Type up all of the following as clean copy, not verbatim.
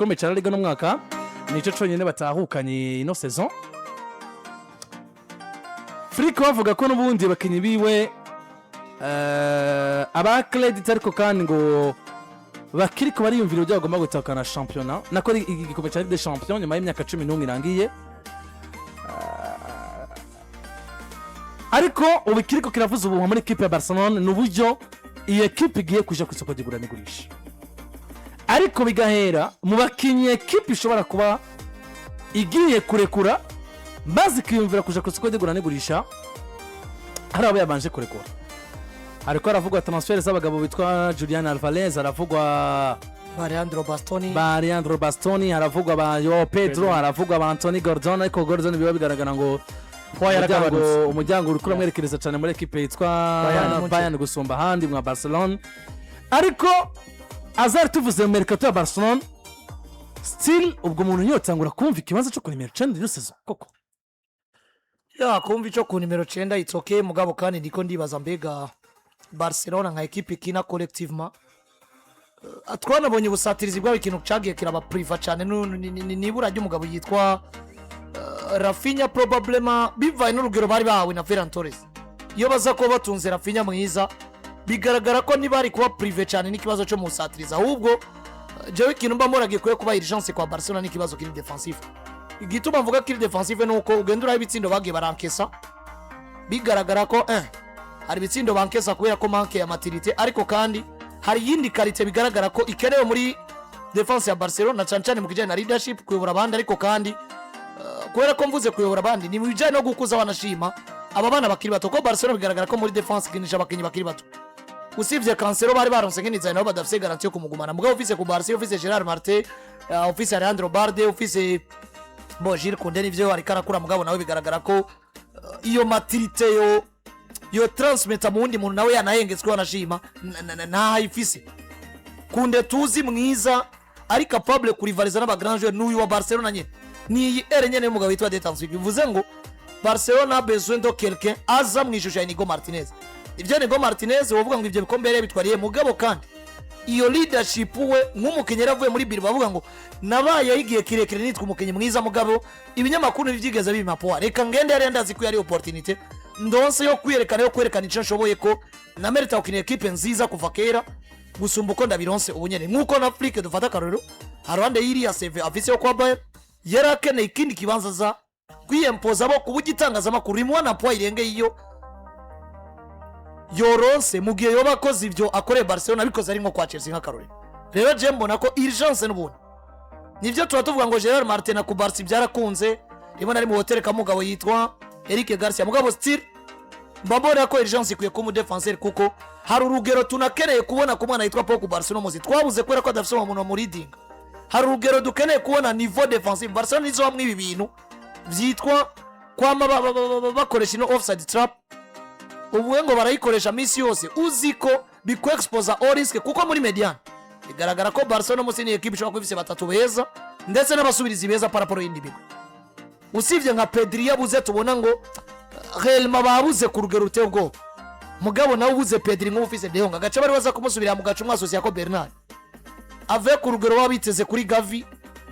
Igikombe cya La Liga n'umwaka nicyo cyonyine batahukanye ino saison. Flick bavuga ko n'ubundi abakinnyi biwe aba credit, ariko kandi ngo bakiriko bariyumvira uburyo bagomba gutahukana shampiyona, nako ari igikombe cya Ligue des Champions nyuma y'imyaka 11 irangiye. Ariko ubu ikiriko kiravuza ubuhuha muri ekipe ya Barcelona ni uburyo iyi ekipe igiye kuja ku isoko ry'igura n'igurisha, ariko bigahera mu bakinnyi ekipe ishobora kuba igiye kurekura, maze ikiyumvira kuja ku isoko ry'igura n'igurisha hari abo yabanje kurekura. Hariko haravugwa transfer z'abagabo bitwa Julian Alvarez, haravugwa ba Leandro Bastoni, ba Leandro Bastoni, haravugwa ba Joao Pedro, haravugwa ba Anthony Gordon, ariko Gordon biba bigaragara ngo Poids yaragabanutse. Umuryango uriko uramwerekereza cyane muri ekipe yitwa Bayern Munich. Bayern gusumba ahandi mwa Barcelona. Ariko azari tuvuze mu mercato ya Barcelona, still ubwo umuntu yotangura kumva ikibanza cyo ku nimero 9 ino saison koko? Ya, kumva icyo ku nimero 9, it's okay. Mugabo kandi ndiko ndibaza, mbega Barcelona nka ekipe ikina collectivement, twanabonye ubusatirizi bwabo, ikintu cyagiye kiraba priva cyane nibura ry'umugabo yitwa Raphinha, probablement bivaye n'urugero bari bahawe na Ferran Torres. Iyo baza kuba batunze Raphinha mwiza, bigaragara ko ntibari kuba privé cyane n'ikibazo cyo mu busatirizi. Ahubwo jewe ikintu mba mbona gikwiye kuba urgence kwa Barcelona n'ikibazo kiri défensif. Igituma mvuga kiri défensif ni uko ugenda uraba ibitsindo bagiye barankesa, bigaragara ko hari ibitsindo bankesa kubera ko manque ya maturité, ariko kandi hari iyindi qualité bigaragara ko ikenewe muri défense ya Barcelona, cyane cyane mu kijyanye na leadership, kuyobora abandi. Ariko kandi kubera ko mvuze kuyobora abandi, ni mu bijyanye no gukuza, banashima aba bana bakiri bato, ko Barcelona bigaragara ko muri défense ikinisha abakinnyi bakiri bato, usibye Cancelo bari baronse nk'inizanye, nabo badafise garantie yo kumugumana. Mugabo ufise Cubarsi, ufise Gerard Martin, ufise Alejandro Balde, ufise bo Jules Kounde, nivyo ariko arakura, mugabo nawe bigaragara ko iyo maturité yo transmeta mu wundi muntu nawe yanahengetswe, wanashima ntayifise. Kounde tuzi mwiza ari capable kurivaliza n'aba grand joueur n'uyu wa Barcelona nyene, ni iyi ère nyene y'umugabo witwa Detansive. Bivuze ngo Barcelona a besoin de quelqu'un aza mu ishusho ya Inigo Martinez. Ibyo Inigo Martinez wovuga ngo ibyo bikombe yari yabitwariye, mugabo kandi iyo leadership we nk'umukinnyi yari avuye muri biro, bavuga ngo nabayeho igihe kirekire nitwa umukinnyi mwiza, mugabo ibinyamakuru ntibyigeze bimpa poa, reka ngende yari ndazi ko yari opportunité ndonse yo kwiyerekana, yo kwerekana icyo nshoboye, ko na merita gukina ekipe nziza kuva kera gusumba uko ndabironse ubu nyene. Nk'uko na Flick dufata akarorero, haruhande y'iriya CV afise yo kwa Bayern, yari akeneye ikindi kibanza aza kwiyempoza bo ku buryo itangazamakuru rimuha na poids irengeye iyo yoronse mu gihe yoba akoze ibyo akoreye Barcelona abikoze ari nko kwa Chelsea nk'akarorero. Rero je mbona ko urgence n'ubundi nibyo tuba tuvuga ngo Gerard Martin na Cubarsi byarakunze, rimwe na rimwe wotereka mugabo yitwa Eric Garcia, mugabo still mba mbona ko urgence ikwiye kuba umudefenseur, kuko hari urugero tunakeneye kubona ku mwana yitwa Pau Cubarsi uno munsi twabuze kubera ko adafise umuntu wamuridinga. Hari urugero dukeneye kubona niveau défensive. Barcelona nizo hamwe ibi bintu byitwa kwama bakoresha ino offside trap, uvuge ngo barayikoresha minsi yose, uzi ko bikwexposa au risque, kuko muri médiane bigaragara ko Barcelona munsi ni ekipe ishobora kuba ifise batatu beza ndetse n'abasubirizi beza par rapport y'indi migwi, usibye nka Pedri yabuze, tubona ngo réellement babuze ku rugero ruteye ubwoba. Mugabo nawe ubuze Pedri, nk'ubu ufise De Jong, agace bari baza kumusubira mu gace umwasosiye ko Bernard ave ku rugero baba biteze kuri Gavi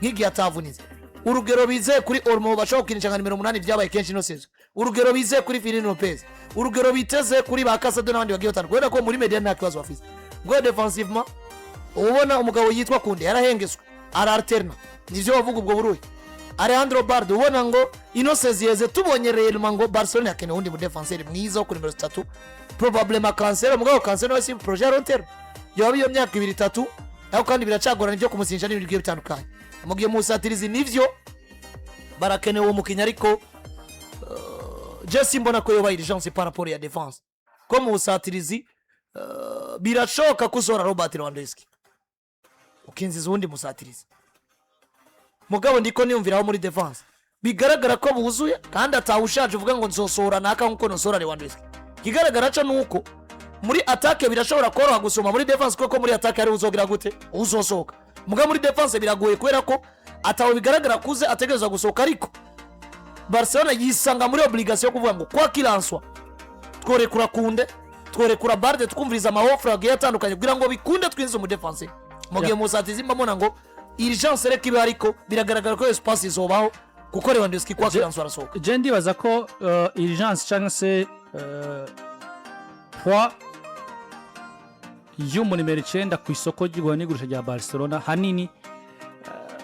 nk'igihe atavunitse, urugero bizeye kuri Olmo bashobora gukinisha nka nimero 8, byabaye kenshi ino saison, urugero bizeye kuri Fermin Lopez, urugero biteze kuri ba Casado n'abandi bagiye batandukanye, kubera ko muri médiane nta kibazo bafise. Ngo défensivement ubona umugabo yitwa Kounde yarahengeswe, ararterna, nivyo bavuga ubwo buruhe. Alejandro Balde ubona ngo ino saison yeze, tubonye réellement ngo Barcelona yakeneye uwundi mudefenseur mwiza wo ku nimero 3, probablement Cancelo. Mugabo Cancelo nawe si projet ya long terme, yoba iyo myaka 2, 3, ariko kandi biracagorana ibyo kumusinyisha n'ibintu bigiye bitandukanye. Mu gihe musatirizi nivyo barakenewe uwo mukinnyi, ariko je simbona ko yoba urgence par rapport ya défense, ko mu busatirizi birashoboka ko usohora Robert Lewandowski ukinziza uwundi musatirizi. Mugabo ndiko niyumviraho muri défense bigaragara ko buzuye, kandi atawushaje uvuga ngo nzosohora naka nkuko nosohora Lewandowski. Ikigaragara cyo ni uko muri attaque birashobora koroha gusoma muri défense, kuko muri attaque ari uzogira gute uzosohoka. Mugabo muri défense biragoye kubera ko atawe bigaragara kuze ategerezwa gusohoka, ariko Barcelona yisanga muri obligation yo kuvuga ngo kwa kiranswa tworekura Kounde, tworekura Balde, twumviriza ama offres agiye atandukanye kugira ngo bikunde twinjize umudefense. Mu gihe musatizi mbamona ngo Urgence reka ibe, ariko biragaragara ko espace izobaho kuko Lewandowski kwa kiranso arasohoka. Je ndibaza ko urgence cyangwa se poids y'umunimero 9 ku isoko ry'igura n'igurisha rya Barcelona hanini,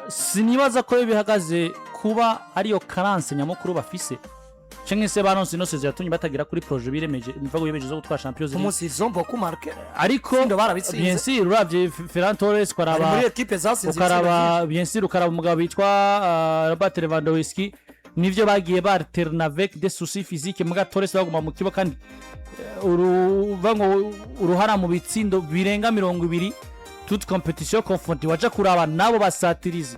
sinibaza ko bihagaze kuba ariyo carence nyamukuru bafise, cyangwa se baronse ino saison yatumye batagera kuri projet biremeje, imvago biremeje zo gutwara Champions League. Umunsi ils ont beaucoup marqué. Ariko Ibitsindo barabitsinze. bien sûr, uravye Ferran Torres, bari ukaraba muri ekipe zatsinze ibitsindo byinshi. ukaraba, bien sûr, ukaraba umugabo witwa Robert Lewandowski, nivyo bagiye barterna avec des soucis physiques, muga Torres baguma mu kibuga kandi uruva ngo uruhara mu bitsindo birenga 20 toutes compétitions confondues. Waja kuraba nabo basatirizi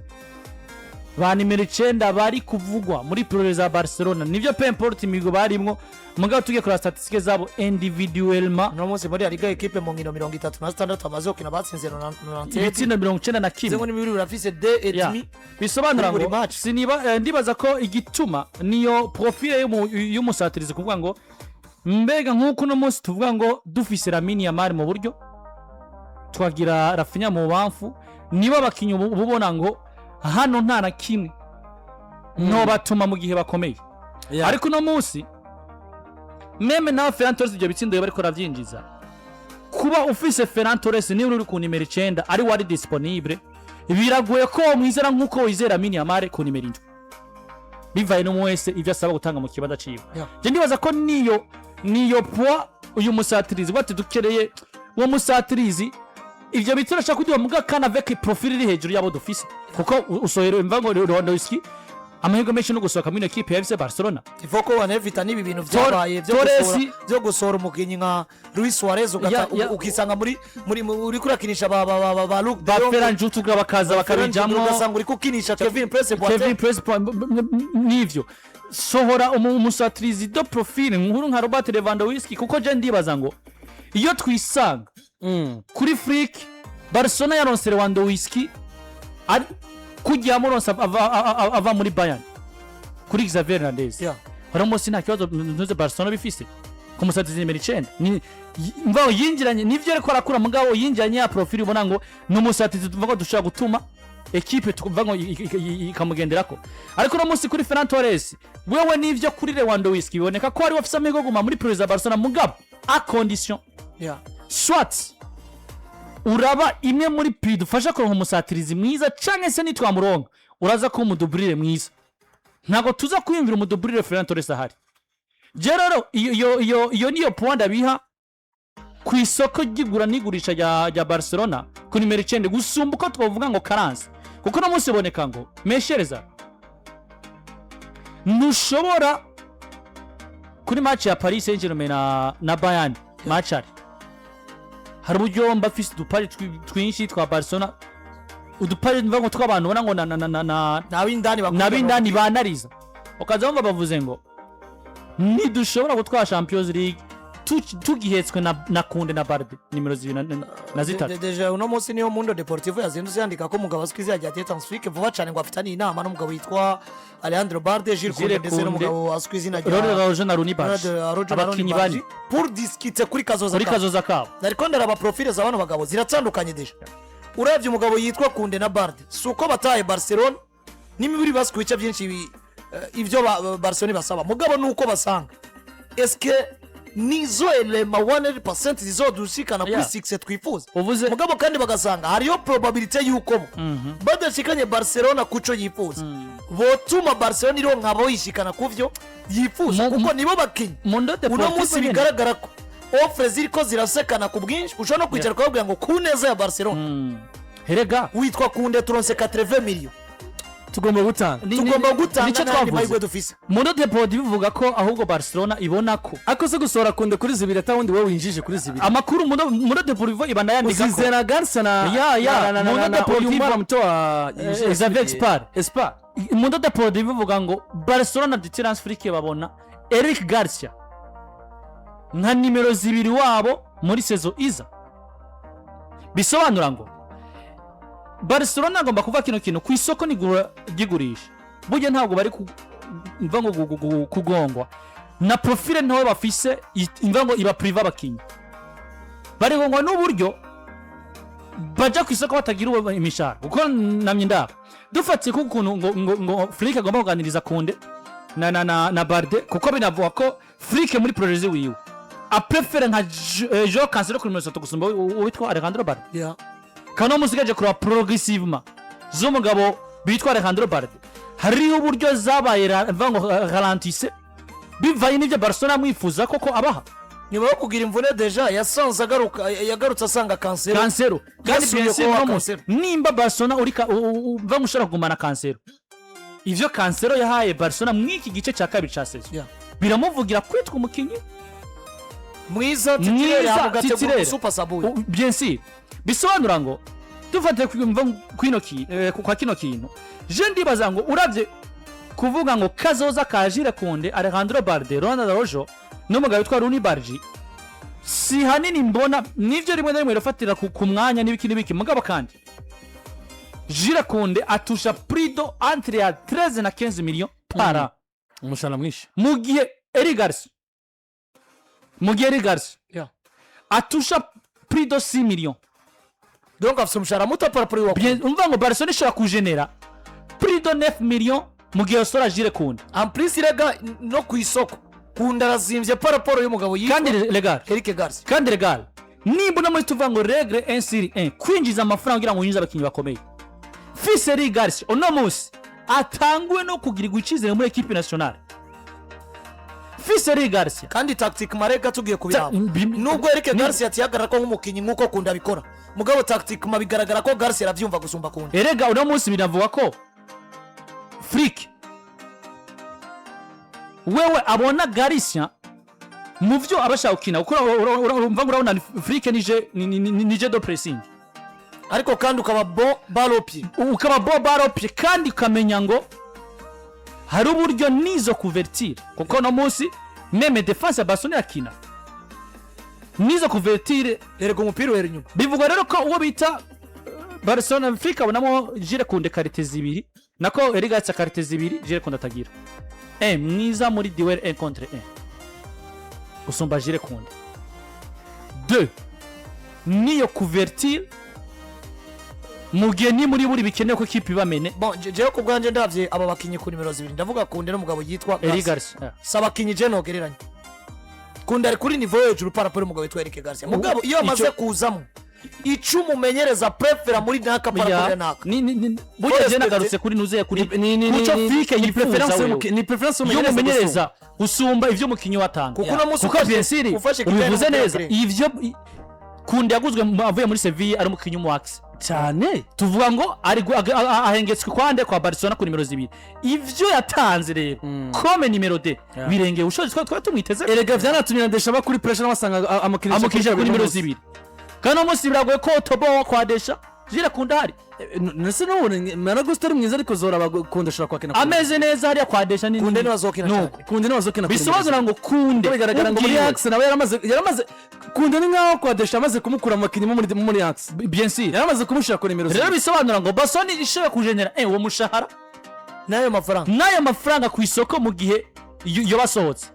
ba nimero 9 bari kuvugwa muri projet za Barcelona, nivyo, peu importe imigo barimwo, mugabo tugiye kuraba statistiques zabo individuellement. Uno munsi muri La Liga, ekipe mu nkino 36 bamaze gukina batsinze 91. Ibitsindo 91. Zengo n'imibiri urafise deux et demi Bisobanura kuri buri ngo match. Siniba ndibaza ko igituma niyo profile y'umusatirizi, kuvuga ngo mbega nk'uko uno munsi tuvuga ngo dufise Lamine Yamal mu buryo, twagira Raphinha mu bamfu, niba abakinnyi uba ubona ngo hano nta na kimwe no batuma mu gihe bakomeye. Ariko uno munsi même nawe Ferran Torres ibyo bitsindo bariko aravyinjiza, kuba ufise Ferran Torres niba uri ku nimero 9 ari wari disponible, biragoye ko wamwizera nk'uko wizera Lamine Yamal ku nimero 7, bivaye n'umwe wese ibyo asaba gutanga mu kibanza ciwe. Je ndibaza ko niyo poids uyu musatirizi bati dukereye uwo musatirizi, ivyo bitiro ashaka kuduha, muga kandi avec profil iri hejuru yabo dufise, kuko usohera imva ngo Lewandowski amahirwe menshi no gusohoka muri ekipe ya FC Barcelona. Ifo ko wanevita n'ibi bintu byabaye byo gusohora umukinnyi nka Luis Suarez, ukisanga muri uri kurakinisha ba Luke ba de Jong, Ferran Jutgla bakaza bakabijamwo. Ugasanga uri kukinisha Kevin Prince Boateng. Kevin Prince nivyo, sohora umusatirizi de profil nkuru nka Robert Lewandowski, kuko je ndibaza ngo iyo twisanga kuri Flick, Barcelona yaronse Lewandowski ari kugira amuronse ava muri Bayern kuri Xavier Hernandez, hari umunsi nta kibazo ntuze Barcelona bifise ku musatirizi nimero 9. Mvaho yinjiranye nivyo, ariko arakura, mugabo yinjiranye ya profil ubona ngo ni umusatirizi tuvuga ko dushobora gutuma ekipe tuvuga ngo ikamugenderako. Ariko uno munsi kuri Ferran Torres wewe, nivyo, kuri Lewandowski biboneka ko ari we afise amahirwe yo kuguma muri projet za Barcelona, mugabo à condition soit uraba imwe muri pi dufasha kuronka umusatirizi mwiza, canke se nitwamuronka uraza kuba umu doublure mwiza. Ntabwo tuza kwiyumvira umu doublure Ferran Torres ahari. Je rero iyo niyo point ndabiha ku isoko ry'igura n'igurisha rya Barcelona ku nimero 9, gusumba uko twavuga ngo carence, kuko uno munsi iboneka ngo meshereza ntushobora kuri match ya Paris Saint-Germain na Bayern match hari uburyo mba mfise udupari twinshi twa Barcelona, udupari mva ngo tw'abantu ubona ngo na nab'indani bakunda. Nab'indani banariza, ukaza wumva bavuze ngo ntidushobora gutwara Champions League tugihetswe na Kounde na Balde nimero 2 na 3. Déjà uno munsi niyo Mundo Deportivo yazindutse yandika ko umugabo azwi izina rya Hans Flick vuba cyane ngo afitanye inama n'umugabo witwa Alejandro Balde, Jules Kounde Jules ndetse Kounde, n'umugabo azwi izina rya Ronald Araujo na Roony Bardghji, Ronald Araujo na abakinnyi Roony bane Bardghji, pour discuter kuri kazoza kuri kabo. Kazoza kabo. Ariko ndaraba profile za bano bagabo ziratandukanye. Déjà urebye umugabo yitwa Kounde na Balde, si uko bataye Barcelona n'imibiri basi ku bice byinshi ibyo Barcelona basaba, mugabo ni uko basanga eske nizo éléments 100% zizodushikana kuri succès twifuza. Uvuze Mugabo kandi bagasanga hariyo probabilité y'uko bo badashikanye Barcelona kuco yifuza, botuma Barcelona ironka abo yishikana kuvyo yifuza, kuko nibo bakinyi Mundo uno Deportivo munsi nyene. Bigaragara ko offre ziriko zirasekana ku bwinshi, ushobora no kwicara ukababwira ngo ku neza ya Barcelona, Herega witwa Kounde turonse 80 million, Tugomba gutanga. Tugomba gutanga nicyo n'andi twavuze. mahirwe dufise. Mundo Deportivo bivuga ko ahubwo Barcelona ibona ko Ariko se gusohora Kounde kuri 2 atawundi wowe winjije kuri 2? Amakuru Mundo Deportivo iba ndayandika ko Uzizera Garcia na Ya, na Mundo na uyu Deportivo- mwana muto wa Xavier Espart. Espart. Mundo Deportivo bivuga ngo Barcelona ndetse Hans Flick babona Eric Garcia nka nimero 2 wabo muri saison iza. Bisobanura ngo Barcelona agomba kuva kino kintu ku isoko n'igura ry'igurisha, burya ntabwo bari mva ngo kugongwa na profile ntoya bafise, mva ngo iba priva abakinnyi, barigongwa n'uburyo. Baja ku isoko batagira uwo imishahara, kuko namye ndaba dufatiye ku ukuntu ngo Flick agomba kuganiriza Kounde na Balde, kuko binavuga ko Flick muri projet wiwe aprefere nka Joao Cancelo kuri 30 gusumba uwitwa Alejandro Balde. Kandi uwo musigaje kureba progressivement z'umugabo bitwa Alejandro Balde, hariho uburyo zabaye mvuga ngo ralentisse bivanye n'ibyo Barcelona amwifuza koko abaha. Nyuma yo kugira imvune, déjà yasanze agaruka, yagarutse asanga Cancelo. Cancelo kandi Yasubiye bien sûr kuba no munsi Cancelo. Nimba Barcelona uri mva ngo ushobora kugumana Cancelo, ivyo Cancelo yahaye Barcelona mw'iki gice cya kabiri ca saison biramuvugira kwitwa umukinyi mwiza titulaire. Mwiza Mugategura titulaire. Super sub. Bien sûr, bisobanura ngo dufatiye kwino kwa kino kintu, je ndibaza ngo uravye kuvuga ngo kazoza ka Jules Kounde, Alejandro Balde, Ronald Araujo n'umugabo witwa Roony Bardghji, si hanini mbona nivyo rimwe na rimwe irafatira ku mwanya n'ibiki n'ibiki. Mugabo kandi Jules Kounde atusha plus de entre ya 13 na 15 millions par an. Umushahara mwinshi. Mu gihe Eric Garcia, mu gihe Eric Garcia atusha plus de 6 millions. Donc afite umushahara muto par rapport y'uwa Bien, umva ngo Barcelona ishobora kujenera plus de 9 millions mu gihe yosora Jules Kounde. En plus irega no ku isoko Kounde arazimbye par rapport y'umugabo yitwa Kandi legal Eric Garcia. Kandi legal, nimba uno muri tuvuga ngo règle 1 sur 1, kwinjiza amafaranga kugira ngo winjize abakinnyi bakomeye, fise Eric Garcia uno munsi atanguwe no kugirirwa icyizere muri équipe nationale, fise Eric Garcia. Kandi tactiquement rega tugiye kubiraba, nubwo Eric Garcia atihagarara ko nk'umukinnyi nk'uko Kounde abikora, mugabo tactiquement bigaragara ko Garcia arabyumva gusumba Kounde. Erega uno munsi binavuga ko Flick wewe abona Garcia mu byo aba ashaka gukina, kuko urumva ngo urabona Flick nije ni jeu de pressing. Ariko kandi ukaba bon balle au pied. Ukaba bon balle au pied, kandi ukamenya ngo hari uburyo n'izo couverture, kuko uno munsi même défense ya Barcelona irakina n'izo couverture. Erega umupira uhera inyuma. Bivugwa rero ko uwo bita Barcelona, Flick abonamo Jules Kounde qualité zibiri, nako Eric Garcia qualité zibiri Jules Kounde atagira: un mwiza muri duel 1 contre 1 gusumba Jules Kounde, deux niyo couverture mu gihe ni muri buri bikenewe ko ikipe ibamene. Bon, jewe ku bwanjye ndabye aba bakinnyi ku nimero zibiri, ndavuga Kounde n'umugabo yitwa Eric Garcia. Garcia. Si abakinnyi je nogereranya. Kounde ari kuri niveau yo hejuru par rapport y'umugabo witwa Eric Garcia, mugabo iyo amaze kuzamo icyo umumenyereza prefera muri naka par rapport ya naka. Burya je Respecte. Nagarutse kuri nuzuye kuri Ni kuco ni Flick ni yifuza préférence wewe. ni préférence y'umumenyereza. Y'umumenyereza gusumba ivyo umukinnyi watanga. Kuko uno munsi kuko bien sûr ufashe Kylian ubivuze Mbappé neza, ivyo Kounde yaguzwe avuye muri Sevilla ari umukinnyi w'umu axe. Cyane. Tuvuga ngo ari ahengetswe kwande kwa Barcelona ku nimero zibiri. Ivyo yatanze rero comme numéro deux birengeye ubushobozi twari tumwiteze. Erega vyanatumye na Deschamps kuri pressure basanga amukinisha amukinisha kuri nimero zibiri, kandi uno munsi biragoye ko Tobo kwa Deschamps Jules Kounde ahari. Nese n'ubu Malo Gusto ari mwiza, ariko zora bakunda ashobora kwakina. Ameze neza hariya kwa Deschamps ni Kounde niwe azokina cyane. Nuko. Kounde niwe azokina kuri Bisobanura ngo Kounde nimero zibiri. Bigaragara ngo muri ubwiwe. axe nawe yaramaze Kounde ni nkaho kwa Deschamps amaze kumukura mu bakinnyi bo muri axe. Bien sûr. Yaramaze kumushyira kuri nimero Rero zibiri. Bisobanura ngo Barcelona ishobora kujenera uwo mushahara n'ayo mafaranga n'ayo mafaranga ku isoko mu gihe iyo basohotse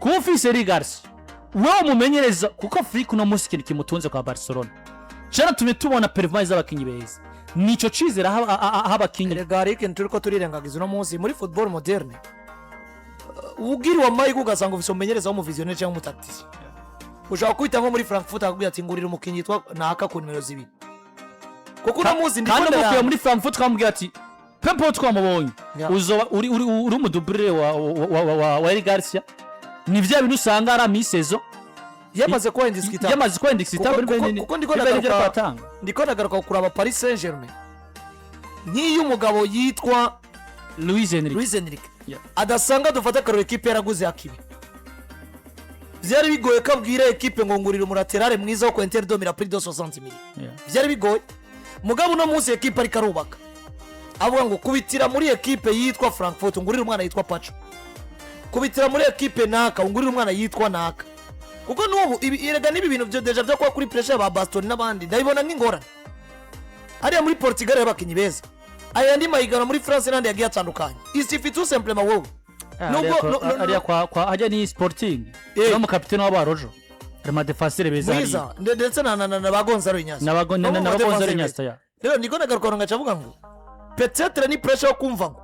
kuba ufise Eric Garcia wowe umumenyereza, kuko Flick uno munsi ikintu kimutunze kwa Barcelona cyanatumye tubona performance z'abakinnyi beza, nico cizere aha abakinnyi. Erega hari ikintu turi ko turirengagiza uno munsi muri football moderne. Ubwiriwe amahirwe ugasanga ufise umumenyereza w'umu visionnaire cyangwa umu tacticien, ushobora kwita nko muri Frankfurt akakubwira ati: "Ngurira umukinnyi yitwa naka ku nimero zibiri," kuko uno munsi ndiko Kandi umukuye ndaraba muri Frankfurt twamubwira ati Pep twamubonye uzoba uri umu doublure wa Eric Garcia. Ni vya bintu usanga ari amisezo yamaze kuba indiscutable. Yamaze kuba indiscutable. Kuko ndiko twatanga. Ndiko ndagaruka kuraba Paris Saint Germain nk'iyo umugabo yitwa Luis Enrique. Luis Enrique adasanga, dufate akarore, ekipe yaraguze Hakimi, byari bigoye ko abwira ekipe ngo ngurire umu latéral mwiza wo ku Inter de Milan plus de 60 millions. Byari bigoye. Mugabo uno munsi ekipe ariko arubaka, avuga ngo kubitira muri ekipe yitwa Frankfurt ngurire umwana yitwa Pacho, kubitira muri ekipe naka ungurire umwana yitwa naka, kuko n'ubu erega n'ibi bintu byo déjà byo kuba kuri pressure ba Bastoni n'abandi ndabibona nk'ingorane. Hariya muri Portugal hari abakinnyi beza, aya andi mahiganwa muri France n'andi yagiye atandukanye, isifi tout simplement wowe. Hariya kwa hajya ni Sporting no mu kapitene w'abarojo Hari amadéfenseurs beza hariya. Mwiza, ndetse na ba Gonzalo Iñacio. Na Nabo mu ba Gonzalo badéfenseurs Iniesta beza. Ya. Rero niko nagaruka ngaca avuga ngo peut-être ni pressure yo kumva ngo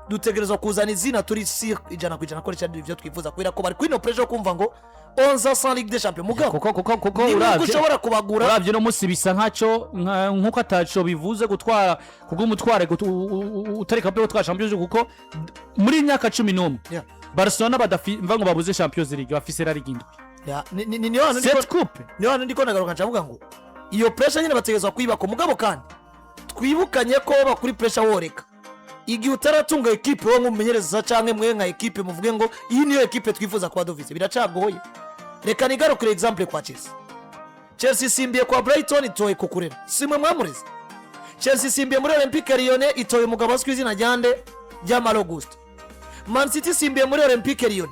dutegerezwa kuzana izina turi sûr 100% ko rica ibyo twifuza, kubera ko bari kuri ino pressure yo kumva ngo 11 sans Ligue des Champions, mugabo Kuko ni nubwo uravye ushobora kubagura. Uravye no munsi bisa nkaco nkuko ataco bivuze gutwara kubw'umutware utari capable yo gutwara Champions League, kuko muri iyi myaka 11 Barcelona badafi mva ngo babuze Champions League, bafise La Liga indwi. Ya, niyo hantu Sept coupe. Niyo hantu ndiko nagaruka ncavuga ngo iyo pressure nyine bategerezwa kuyibako, mugabo kandi twibukanye ko baba kuri pressure woreka igihe utaratunga ekipe wowe nk'umumenyereza canke mwe nka ekipe muvuge ngo iyi niyo ekipe twifuza kuba dufise, biracagoye. Reka nigarukire exemple kwa Chelsea. Chelsea isimbiye kwa Brighton, itoye Cucurella, simwe mwamureze. Chelsea isimbiye muri Olympique Lyon, itoye umugabo azwi izina rya nde, rya Malo Gusto. Man City isimbiye muri Olympique Lyon,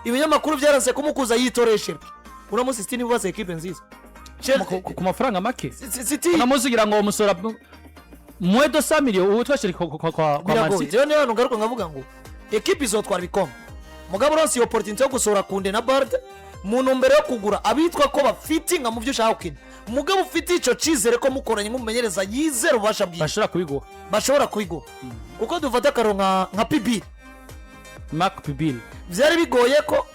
ibinyamakuru byaranse kumukuza, yitoreye Cherki. Uno munsi City nibubatse ekipe nziza. Ku mafaranga make. City Uno munsi ugira ngo umusora moins de 100 millions ubu twashiri kwa Man Biragoye. City. Rero niyo hantu ngaruka nkavuga ngo ekipe izotwara ibikombe, mugabo uronse iyo opportunity yo gusohora Koundé na Balde mu ntumbero yo kugura abitwa ko bafitinga mu byo ushaka gukina, mugabo ufite icyo cyizere ko mukoranye nk'umumenyereza yizera ububasha bwiwe, bashobora kubiguha. Bashobora kubiguha, kuko dufata akaro nka Pubill. Marc Pubill. Byari bigoye ko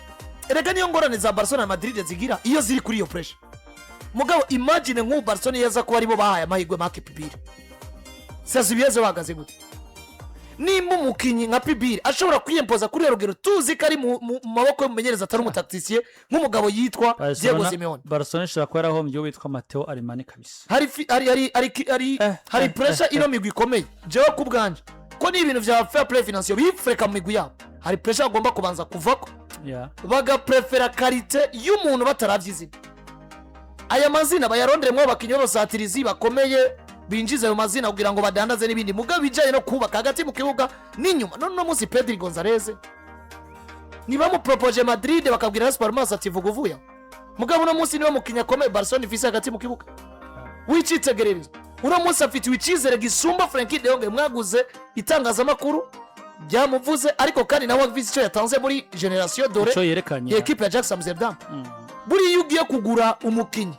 erega niyo ngorane za Barcelona na Madrid zigira iyo ziri kuri iyo pressure. Mugabo imagine nk'ubu Barcelona iyo aza kuba aribo bahaye amahirwe Marc Pubill, sasa ibibazo bahagaze gute? Nimba umukinnyi nka Pubill ashobora kwiyempoza kuri iyo rugero, tuzi ko ari mu maboko y'umumenyereza atari umutacticien nk'umugabo yitwa Diego Simeone. Barcelona ishobora kuba yarahombye uwo witwa Mateu Alemany kabisa. Hari fi- hari hari hari hari hari pressure ino migwi ikomeye. Jewe ku bwanje ko ni ibintu vya fair play financier bifreka mu migwi yabo, hari pressure bagomba kubanza kuvako, bagaprefera qualité y'umuntu bataravye izina. Aya mazina bayaronderemwo abakinnyi b'abasatirizi bakomeye, binjiza ayo mazina kugira ngo badandaze n'ibindi, mugabo bijanye no kubaka hagati mu kibuga n'inyuma. None uno munsi Pedri Gonzalez nibamupropoje Madrid, bakabwira Las Palmas ati vuga uvuye aho. Mugabo uno munsi niwe mukinnyi akomeye Barcelona ifise hagati mu kibuga w'icitegererezo. Uno munsi afitiwe icyizere gisumba Frenkie de Jong mwaguze. Itangazamakuru byamuvuze, ariko kandi nawe afise icyo yatanze muri génération dorée Ico yerekanye. ya ekipe ya Ajax Amsterdam. Buriya iyo ugiye kugura umukinnyi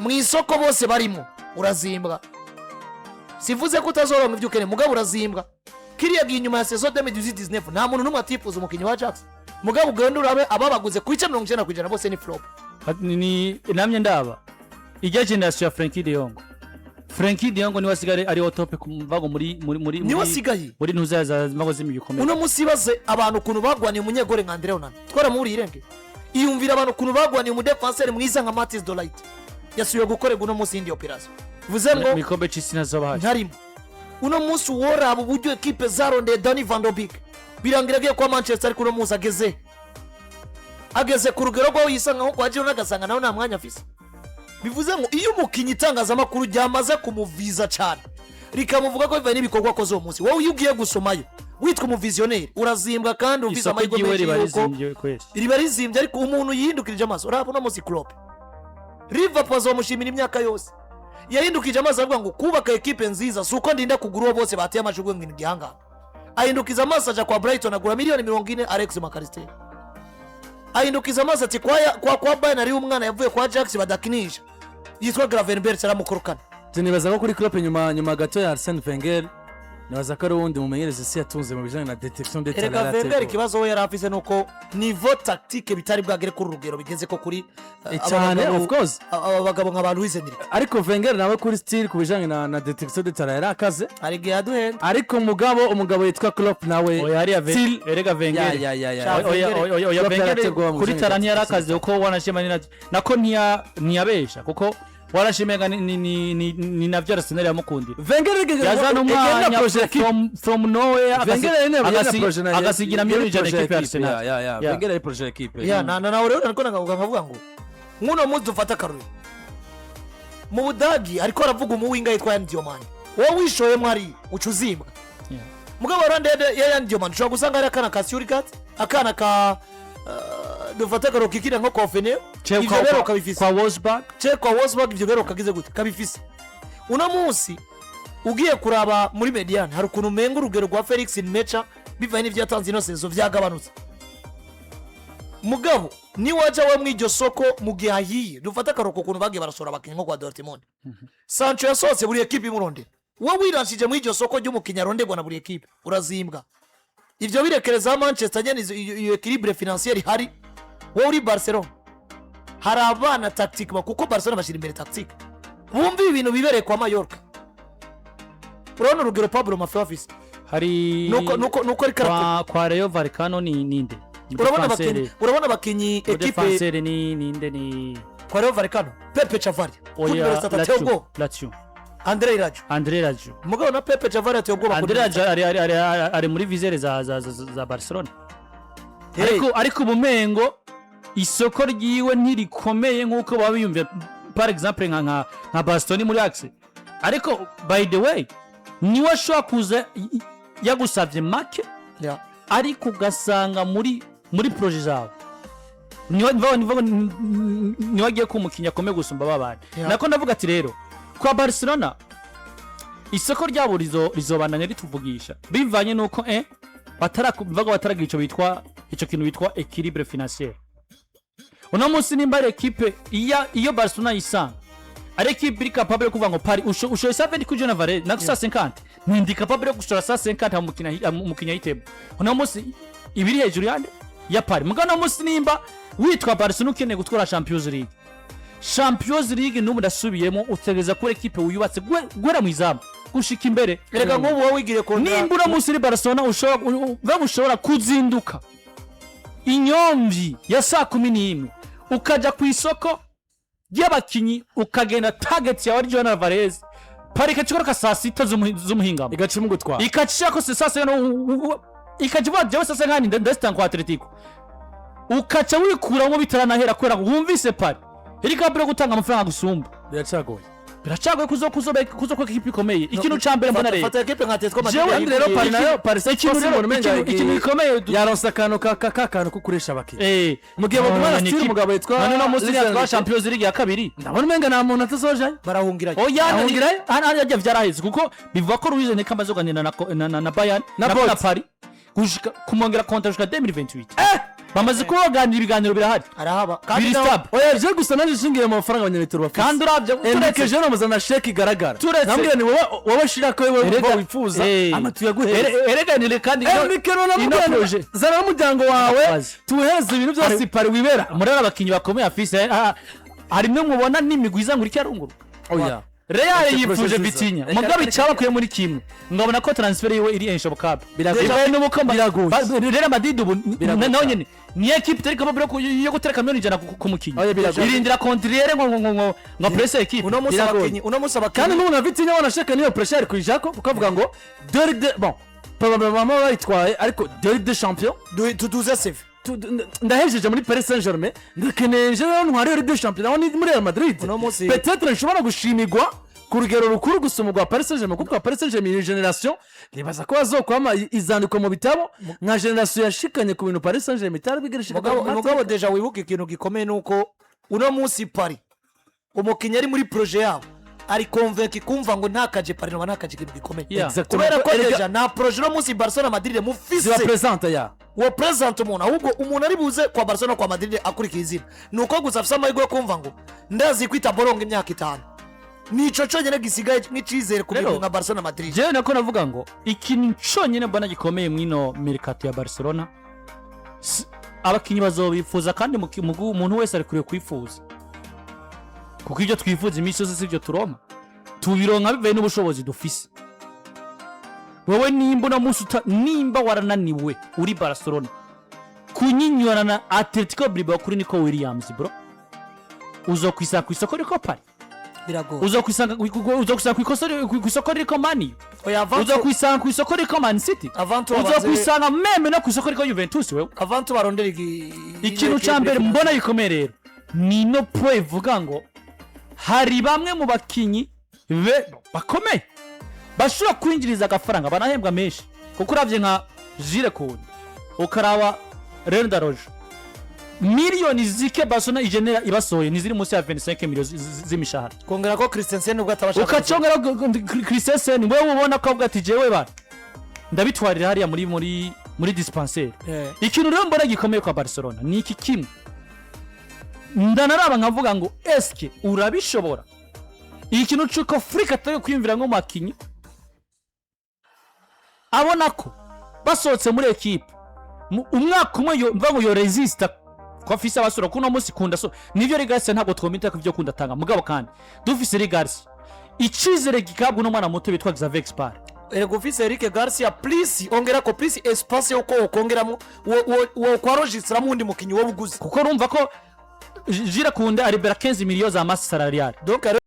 mu isoko bose barimo, urazimbwa. Sivuze ko utazoronka ibyo ukeneye, mugabo urazimbwa. Kiriya gihe inyuma ya saison 2018 nta muntu n'umwe atifuza umukinnyi wa Ajax, mugabo ugenda urabe ababaguze ku bice 90% bose ni flop. Ni namye ndaba ijya génération ya Frenkie de Jong. Frenkie de Jong niwe asigaye ari au top ku mvago muri Niwe asigaye. Muri ntuza za mvago z'imigwi ikomeye. Uno munsi baze abantu ukuntu bagwaniye umunyegore nka Andre Onana, twaramuburiye irenge. Iyumvira abantu ukuntu bagwaniye umudéfenseur mwiza nka Matthijs de Ligt, yasubiye gukorerwa uno munsi iyindi opération, bivuze ngo mu gikombe c'isi ntazoba hari. Ntarimo. Uno munsi woraba uburyo ekipe zarondeye Donny van de Beek, birangira agiye kwa Manchester, ariko uno munsi ageze ku rugero rw'aho yisanga nko kwa Girona, agasanga nawe nta mwanya afise. Bivuze ngo iyo umukinnyi itangazamakuru ryamaze kumuviza cyane, rikamuvuga ko bivanye n'ibikorwa akoze uwo munsi, wowe iyo ugiye gusomayo witwa umuvisionnaire urazimbwa, kandi ufise Isoko amahirwe ryiwe menshi riba yuko rizimbye kweli. Riba rizimbye, ariko umuntu yihindukirije amaso, urabona uno munsi Klopp, Liverpool azomushimira imyaka yose. Yahindukije amaso avuga ngo kubaka ekipe nziza si uko ndinda kugura uwo bose bateye amashurwe ngo ni igihangano. Ahindukiza amaso aja kwa Brighton, agura miliyoni 40 Alex Mac Allister. Ahindukiza amaso ati kwa Bayern hariho umwana yavuye kwa Ajax badakinisha yitwa Gravenberch, aramukorokana. Nibaza ko kuri Klopp, nyuma gato ya Arsene Wenger, nibaza ko ari uwundi mumenyereza isi yatunze mu bijyanye na détection de Erega talent. Wenger ikibazo we yari afise nuko niveau tactique bitari bwagere kuri urugero bigeze ko kuri aba Cyane, of course. Aba bagabo nka ba Luis Enrique. Ariko Wenger nawe kuri style, ku bijyanye na détection de talent yari akaze. Hari igihe yaduhenda. Ariko mugabo umugabo yitwa Klopp nawe Oya, hariya style erega Wenger Ya. Sha- Oya, Klopp Wenger yarateguwe mu kuri bijyanye tara na ntiyarakaze, kuko wanashima ni nako ntiyabesha, kuko wanashima ni navyo Arsenal yamukundira. Wenger Yazana umwanya from nowhere, agasigira miliyoni 100 ekipe ya Arsenal. Ya. Wenger ari projet équipe. Ya, na nawe rero ariko nkavuga ngo nk'uno munsi dufate akarorero mu Budagi, ariko aravuga umuwinger yitwa Yan Diomande, wowe wishoyemo hariya uca uzimbwa. Mugabo ruhande ya Yan Diomande ushobora gusanga hari akana ka Surikat, akana ka dufate akarorero kikira nko kwa Fene, ivyo rero kabifise kwa Wolfsburg. Ce kwa Wolfsburg, ivyo rero kagize gute kabifise. Uno munsi ugiye kuraba muri médiane, hari ukuntu umenga urugero rwa Felix Nmecha bivanye n'ivyo yatanze ino saison vyagabanutse, mugabo Niwajya we mu iryo soko mu gihe hahiye, dufate akaruhuko, ukuntu bagiye barasohora abakinnyi nko kwa Dortmund, Sancho yasohotse buri ekipe imurondera. Wowe wiranshije muri iryo soko ry'umukinnyi aronderwa na buri ekipe, urazimbwa. Ibyo birekereza Manchester nyine, iyo équilibre financière ihari. Wowe uri Barcelona, hari abana tactique, kuko Barcelona bashyira imbere tactique, bumva ibi bintu bibereye kwa Mallorca. Urabona urugero Pablo Maffeo afise Hari nuko ariko arakora. Kwa Rayo Vallecano ni ninde? Ni Urabona défenseur. abakinnyi, urabona abakinnyi ekipe Défenseur ni ninde? Ni Kwa Rayo Vallecano, Pepe Chavarria kuri Oya. nimero 3 ateye Lazio. ubwoba. Lazio. Andre Rajo. Andre Rajo. Mugabo na Pepe Chavarria ateye ubwoba kuri Andre nimero Rajo ari muri viseur za Barcelona. 3. Ariko ubumengo isoko ryiwe ntirikomeye nk'uko baba biyumvira, par exemple nka Bastoni muri axe. Ariko by the way, niwe ashobora kuza yagusavye make, ariko ugasanga muri projet zawe niwe agiye kuba umukinnyi akomeye gusumba babandi. Nako ndavuga ati rero kwa Barcelona isoko ryabo rizobandanya rituvugisha bivanye nuko bataravuga, bataragira ico bitwa, ico kintu bitwa équilibre financier. Uno munsi nimba ari ekipe iyo Barcelona yisanga ari ekipe iri capable yo kuvuga ngo Paris ushoye 120 kuri Julian Alvarez na 150, ndi capable yo gushora 150 umukinnyi ahitemo. Uno munsi ibiri hejuru yande ya Paris. Mugabo uno munsi nimba witwa Barcelona ukeneye gutwara Champions League, Champions League n'ubu ndasubiyemo, utegereza kuba ekipe wiyubatse guhera mu izamu gushika imbere. Erega nk'ubu wowe wigiriye kongera Nimba uno munsi uri Barcelona ushobora ushobora kuzinduka inyomvyi ya saa 11 ukaja ku isoko ry'abakinyi, ukagenda target yawe ari Julian Alvarez, Paris ikacikoroka saa 6 z'umuhingamo, igaca imugutwara. Ikacishako se saa 6, ikaca ivuga jewe saa 6 nkani ndasitanga kwa Atletico, ukaca wikuramo bitaranahera kubera wumvise Paris iri capable yo gutanga amafaranga gusumba. Biracagoye. Biracagoye kuzo kwa ekipe ikomeye. Ikintu ca mbere mbona rero Fata ekipe nka Atletico Madrid. Jewe Kandi rero Paris nayo, Paris ikintu rero mbona umenga ikintu gikomeye yaronse akantu ka kantu ko kuresha abakinnyi mu gihe bagumana ni style umugabo yitwa none no munsi Luis yatwara Enrique. Champions League ya kabiri. Ndabona umenga nta muntu atazojayo. Barahungirayo. Oya. Ahungirayo? Hano hano vyaraheze, kuko bivuga ko Luis Enrique amaze kuganira na Bayern Na na Porto. na Paris gushika kumwongera contrat gushika 2028. Bamaze kuba baganira, ibiganiro birahari. Arahaba kandi Biri stable. Oya, je gusa nanjye nshingiye mu mafaranga abanyabitaro bafite, Kandi uravye Enrique turetse je namuzana chèque igaragara. Nambwira ni wowe shira ko wowe wifuza ama tuyaguhereza. Erega nire kandi Enrique rero ino namubwira ni projet zana n'umuryango wawe, Ndakubaza. tuwuhereze ibintu byose Paris wibera. Muri aba bakinnyi bakomeye afise, harimwe mubona n'imigwi izangura icyarunguruka. Oya. Real Ese yifuje projet nziza. Vitinha, mugabo icyabakuye muri kimwe ngabona ko transfert yiwe iri inshobokable. Biragoye. Bivaye n'uko Biragoye. Real Madrid ubu Biragoye naho cyane. nyene ni ekipe itari capable yo gutereka miliyoni 100 ku mukinnyi. Oya, biragoye. Irindira kontriyere ngo presse ekipe. Uno munsi Biragoye. abakinnyi, uno munsi Kandi abakinnyi n'ubu na Vitinha wanashaka niyo pressure ari kuyijako, kuko avuga ngo dore de bon probablement bayitwaye, ariko de Ligue des Champions tuduze CV. Ndahejeje muri Paris Saint Germain, ndakeneye je rero ntware Ligue des Champions naho ni muri Real Madrid. Uno munsi- Peut-être nshobora gushimirwa ku rugero rukuru gusoma rwa Paris Saint Germain, kuko Paris Saint Germain iyi génération nibaza ko bazokwama izandikwa mu bitabo nka génération yashikanye ku bintu Paris Saint Germain itari bigera ishika Mugabo mu mateka. Mugabo déjà wibuka ikintu gikomeye nuko uno munsi Paris umukinnyi ari muri projet yabo ari convaincu kumva ngo ntakaje Paris noba ntakaje ikintu gikomeye. Exactement. Kubera ko Erega- déjà nta projet uno munsi Barcelona, Madrid mufise ziba présente ya uwo présente umuntu, ahubwo umuntu ari buze kwa Barcelona, kwa Madrid akurikiye izina, ni uko gusa afise amahirwe yo kumva ngo ndazi kwita boronga imyaka 5, nico cyonyine gisigaye nk'icizere ku Rero, bintu nka Barcelona, Madrid. Jewe nako navuga ngo ikintu cyonyine mbona gikomeye mw'ino mercato ya Barcelona, abakinnyi bazobifuza kandi umuntu wese ari kuriye kwifuza, kuko ibyo twifuza iminsi yose si byo turonka, tubironka bivuye n'ubushobozi dufise. Wowe nimba uno munsi nimba warananiwe uri Barcelona kunyinyurana na Atletico Bilbao kuri Nico Williams, bro, uzokwisanga ku isoko riko Paris. Biragoye. Uzokwisanga ku isoko ririko Man U. Oya, avant Uzokwisanga ku isoko ririko Man City. Avant tout abanze- Uzokwisanga même no ku isoko ririko Juventus wewe. Avant tout barondera Ikintu ca mbere mbona gikomeye rero ni ino point ivuga ngo hari bamwe mu bakinyi bakomeye bashobora kwinjiriza agafaranga, banahembwa menshi, kuko uravye nka Jules Koundé, ukaraba Ronald Araujo, miliyoni zike Barcelona igenera ibasohoye ntiziri munsi ya 25 miliyoni z'imishahara. Kongera ko Christensen nubwo atabasha Ukacongera Christensen, wewe ubona ko avuga ati jewe bana ndabitwarira hariya muri dispensaire. Ikintu rero mbona gikomeye kwa Barcelona ni iki kimwe. Ndanaraba nkavuga ngo: eske urabishobora? Ikintu c'uko Flick atari kwiyumvira nk'umukinnyi abona ko basohotse muri ekipe umwaka umwe mva ngo yo resista ko afise abasura kuno munsi kunda. So nivyo, Eric Garcia ntabwo twomita ko ivyo kunda atanga, mugabo kandi dufise Eric Garcia, icizere gikabwa n'umwana muto witwa Xavi Expert. Erega ufise Eric Garcia, plus ongera ko plus espace yo ko wokongeramo wo kwarogisiramo undi mukinnyi wowe uguze. Kuko urumva ko Jules Koundé aribera 15 millions za masse salariale. Donc.